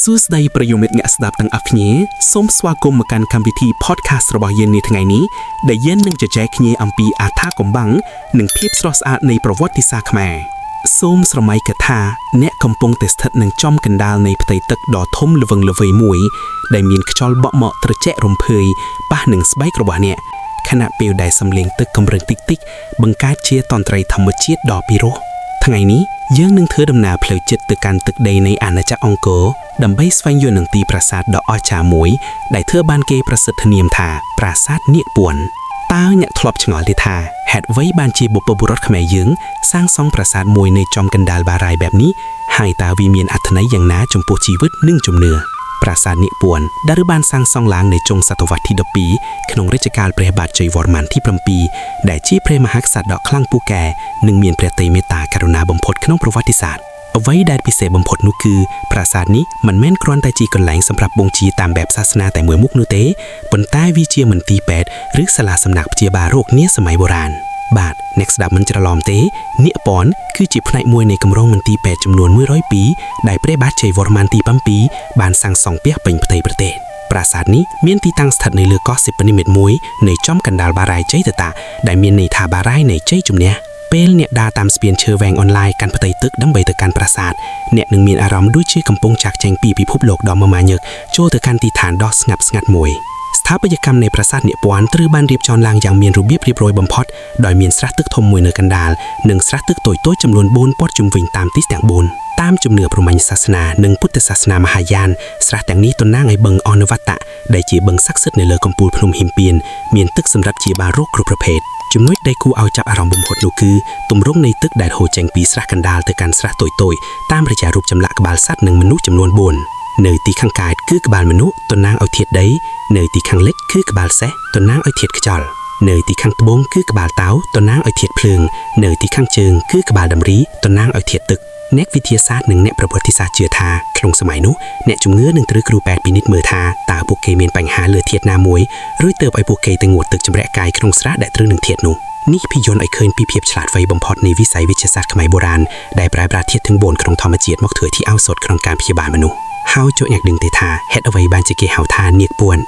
សួស្តីប្រិយមិត្តអ្នកស្ដាប់ទាំងអស់គ្នាសូមស្វាគមន៍មកកាន់កម្មវិធី podcast របស់យើងនាថ្ងៃនេះដែលយើងនឹងជជែកគ្នាអំពីអាថាកំបាំងនិងភាពស្រស់ស្អាតនៃប្រវត្តិសាស្ត្រខ្មែរសូមស្រមៃកថាអ្នកកំពុងតែស្ថិតនឹងចំកណ្ដាលនៃផ្ទៃទឹកដ៏ធំល្វឹងល្វើយមួយដែលមានខ្យល់បក់មកត្រជាក់រំភើយប៉ះនឹងស្បែករបស់អ្នកខណៈពេលដែលសំឡេងទឹកកម្រិតតិចៗបង្កើតជាតន្ត្រីធម្មជាតិដ៏ពិរោះ ថ្ងៃនេះយើងនឹងធ្វើដំណើរផ្លូវចិត្តទៅកាន់ទឹកដីនៃអាណាចក្រអង្គរដើម្បីស្វែងយល់នឹងទីប្រាសាទដ៏អស្ចារ្យមួយដែលធ្វើបានគេប្រសិទ្ធនាមថាប្រាសាទនាគព័ន្ធតើអ្នកធ្លាប់ឆ្ងល់ទេថាហេតុអ្វីបានជាបុព្វបុរសខ្មែរយើងសាងសង់ប្រាសាទមួយនៅចំកណ្ដាលបារាយណ៍បែបនេះហើយតើវាមានអត្ថន័យយ៉ាងណាចំពោះជីវិតនិងជំនឿប្រាសាទនាគព័ន្ធដែលបានសាងសង់ឡើងនៅចុងសតវត្សទី12ក្នុងរជ្ជកាលព្រះបាទជ័យវរ្ម័នទី7ដែលជាព្រះមហាក្សត្រដ៏ខ្លាំងពូកែនិងមានព្រះទ័យមេត្តាករុណាបំផុតក្នុងប្រវត្តិសាស្ត្រអ្វីដែលពិសេសបំផុតនោះគឺប្រាសាទនេះមិនមែនគ្រាន់តែជាកន្លែងសម្រាប់បូជាតាមបែបសាសនាតែមួយមុខនោះទេប៉ុន្តែវាជាមន្ទីរពេទ្យឬសាលាសំណាក់ព្យាបាលរោគនាសម័យបុរាណបាទអ្នកស្ដាប់មិនច្រឡំទេនាគព័ន្ធគឺជាផ្នែកមួយនៃគម្រោងមន្ទីរពេទ្យចំនួន102ដែលព្រះបាទជ័យវរ្ម័នទី7បានសាងសង់ពាសពេញផ្ទៃប្រទេស ប្រាសាទនេះមានទីតាំងស្ថិតនៅលើកោះសិបនិមិត្តមួយនៃចំកណ្ដាលបារាយណ៍ជ័យតតាដែលមានន័យថាបារាយណ៍នៃជ័យជំនះពេលអ្នកដើរតាមស្ពានឈើវែងអន្លាយកាន់ផ្ទៃទឹកដើម្បីទៅកាន់ប្រាសាទអ្នកនឹងមានអារម្មណ៍ដូចជាកំពុងចាកចេញពីពិភពលោកដ៏មមាញឹកចូលទៅកាន់ទីឋានដ៏ស្ងប់ស្ងាត់មួយស្ថាបត្យកម្មនៃប្រាសាទនាគព័ន្ធត្រូវបានរៀបចំឡើងយ៉ាងមានរបៀបរៀបរយបំផុតដោយមានស្រះទឹកធំមួយនៅកណ្ដាលនិងស្រះទឹកតូចៗចំនួន4ព័ទ្ធជុំវិញតាមទិសទាំង4តាមជំនឿព្រហ្មញ្ញសាសនានិងពុទ្ធសាសនាមហាយានស្រះទាំងនេះតំណាងឲ្យបឹងអនុវត្តៈដែលជាបឹងស័ក្តិសិទ្ធិនៅលើកំពូលភ្នំហិមពៀនមានទឹកសម្រាប់ជាបាលរោគគ្រប់ប្រភេទចំណុចដែលគួរឲ្យចាប់អារម្មណ៍បំផុតនោះគឺទម្រង់នៃទឹកដែលហូរចេញពីស្រះកណ្ដាលទៅកាន់ស្រះតូចៗតាមរយៈរូបចម្លាក់ក្បាលសត្វនិងមនុស្សចំនួន4នៅទីខាងកើតគឺក្បាលមនុស្សតំណាងឲ្យធាតុដីនៅទីខាងលិចគឺក្បាលសេះតំណាងឲ្យធាតុខ្យល់នៅទីខាងត្បូងគឺក្បាលតោតំណាងឲ្យធាតុភ្លើងនៅទីខាងជើងគឺក្បាលដំរីតំណាងឲ្យធាតុទឹកអ្នកវិទ្យាសាស្ត្រនិងអ្នកប្រវត្តិសាស្ត្រជឿថាក្នុងសម័យនោះអ្នកជំងឺនឹងត្រូវគ្រូពេទ្យពិនិត្យមើលថាតើពួកគេមានបញ្ហាលើធាតុណាមួយរួចទើបឲ្យពួកគេទៅងូតទឹកជម្រះកាយក្នុងស្រះដែលត្រូវនឹងធាតុនោះនេះភយន្តឲ្យឃើញពីភាពឆ្លាតវៃបំផុតនៃវិស័យវិទ្យាសាស្ត្រខ្មែរបុរាណដែលប្រើប្រាស់ធាតុទាំង4ក្នុងធម្មជាតិមកធ្វើជាឱសថក្នុងការព្យាបាលមនុស្សហើយចូលអ្នកដឹងទេថាហេតុអ្វីបានជាគេហៅថានាគព័ន្ធ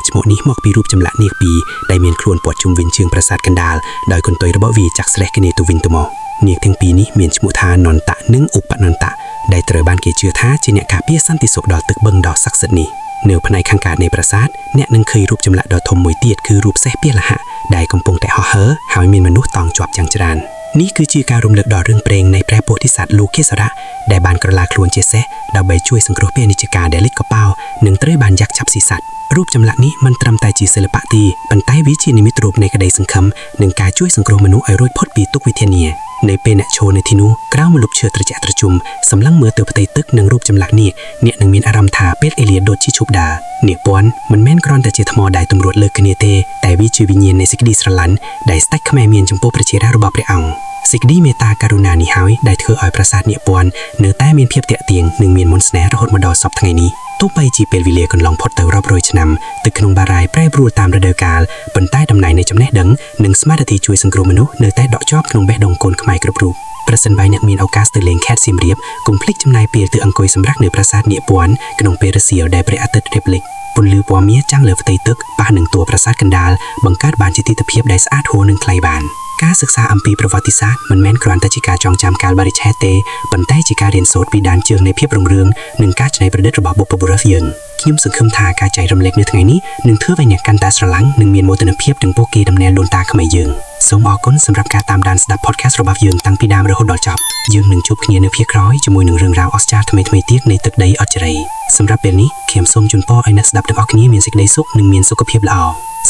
ឈ្មោះនេះមកពីរូបចម្លាក់នាគពីរដែលមានខ្លួនព័ទ្ធជុំវិញជើងប្រាសាទកណ្ដាលដោយកន្ទុយរបស់វាចាក់ស្រេះគ្នាទៅវិញទៅមកនាគទាំងពីរនេះមានឈ្មោះថានន្តៈនិងឧបនន្តៈដែលត្រូវបានគេជឿថាជាអ្នកការពារសន្តិសុខដល់ទឹកបឹងដ៏ស័ក្តិសិទ្ធិនេះនៅផ្នែកខាងកើតនៃប្រាសាទអ្នកនឹងឃើញរូបចម្លាក់ដ៏ធំមួយទៀតគឺរូបសេះពាលហៈដែលកំពុងតែហោះហើរហើយមានមនុស្សតោងជាប់យ៉ាងច្រើននេះគឺជាការរំលឹកដល់រឿងព្រេងនៃព្រះពោធិសត្វលោកេសរៈដែលបានក្រឡាខ្លួនជាសេះដើម្បីជួយសង្គ្រោះពាណិជ្ជការដែលលិចកប៉ាល់និងត្រូវបានយ៉ាក់ចាប់ស៊ីសត្វរូបចម្លាក់នេះមិនត្រឹមតែជាសិល្បៈទេប៉ុន្តែវាជានិមិត្តរូបនៃក្តីសង្ឃឹមនិងការជួយសង្គ្រោះមនុស្សឲ្យរួចផុតពីទុក្ខវេទនានៅពេលអ្នកឈរនៅទីនោះក្រោមម្លប់ឈើត្រជាក់ត្រជុំសម្លឹងមើលទៅផ្ទៃទឹកនិងរូបចម្លាក់នេះអ្នកនឹងមានអារម្មណ៍ថាពេលអេលៀដូចជាឈប់ដើរនាគព័ន្ធមិនមែនគ្រាន់តែជាថ្មដែលទម្រួតលើគ្នាទេតែវាជាវិញ្ញាណនៃសេចក្តីស្រឡាញ់ដែលស្ដេចខ្មែរមានចំពោះប្រជារាស្ត្ររបស់ព្រះអង្គសេចក្តីមេត្តាករុណានេះហើយដែលធ្វើឲ្យប្រាសាទនាគព័ន្ធនៅតែមានភាពទាក់ទាញនិងមានមន្តស្នេហ៍រហូតមកដល់សព្វថ្ងៃនេះទោះបីជាពេលវេលាកន្លងផុតទៅរាប់រយឆ្នាំទឹកក្នុងបារាយណ៍ប្រែប្រួលតាមរដូវកាលប៉ុន្តែតំណែងនៃចំណេះដឹងនិងស្មារតីជួយសង្គ្រោះមនុស្សនៅតែដក់ជាប់ក្នុងបេះដូងកូនខ្មែរគ្រប់រូបប្រសិនបើអ្នកមានឱកាសទៅលេងខេត្តសៀមរាបកុំភ្លេចចំណាយពេលទៅអង្គុយសម្រាកនៅប្រាសាទនាគព័ន្ធក្នុងពេលរសៀលដែលព្រះអាទិត្យរៀបលិចពន្លឺពណ៌មាសចាំងលើផ្ទៃទឹកប៉ះនឹងតួប្រាសាទកណ្ដាលបង្កើតបានជាទិដ្ឋភាពដែលស្អាតហួសនឹងថ្លៃបានការសិក្សាអំពីប្រវត្តិសាស្ត្រមិនមែនគ្រាន់តែជាការចងចាំកាលបរិច្ឆេទទេប៉ុន្តែជាការរៀនសូត្រពីដានជើងនៃភាពរុងរឿងនិងការច្នៃប្រឌិតរបស់បុព្វបុរសយើងខ្ញុំសង្ឃឹមថាការចែករំលែកនៅថ្ងៃនេះនឹងធ្វើឲ្យអ្នកកាន់តែស្រឡាញ់និងមានមោទនភាពចំពោះកេរដំណែលដូនតាខ្មែរយើងសូមអរគុណសម្រាប់ការតាមដានស្ដាប់ podcast របស់យើងតាំងពីដើមរហូតដល់ចប់យើងនឹងជួបគ្នានៅភាគក្រោយជាមួយនឹងរឿងរ៉ាវអស្ចារ្យថ្មីៗទៀតនៃទឹកដីអចរីសម្រាប់ពេលនេះខ្ញុំសូមជូនពរឲ្យអ្នកស្ដាប់ទាំងអស់គ្នាមានសេចក្តីសុខនិងមានសុខភាពល្អ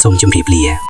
សូមជម្រាបលា។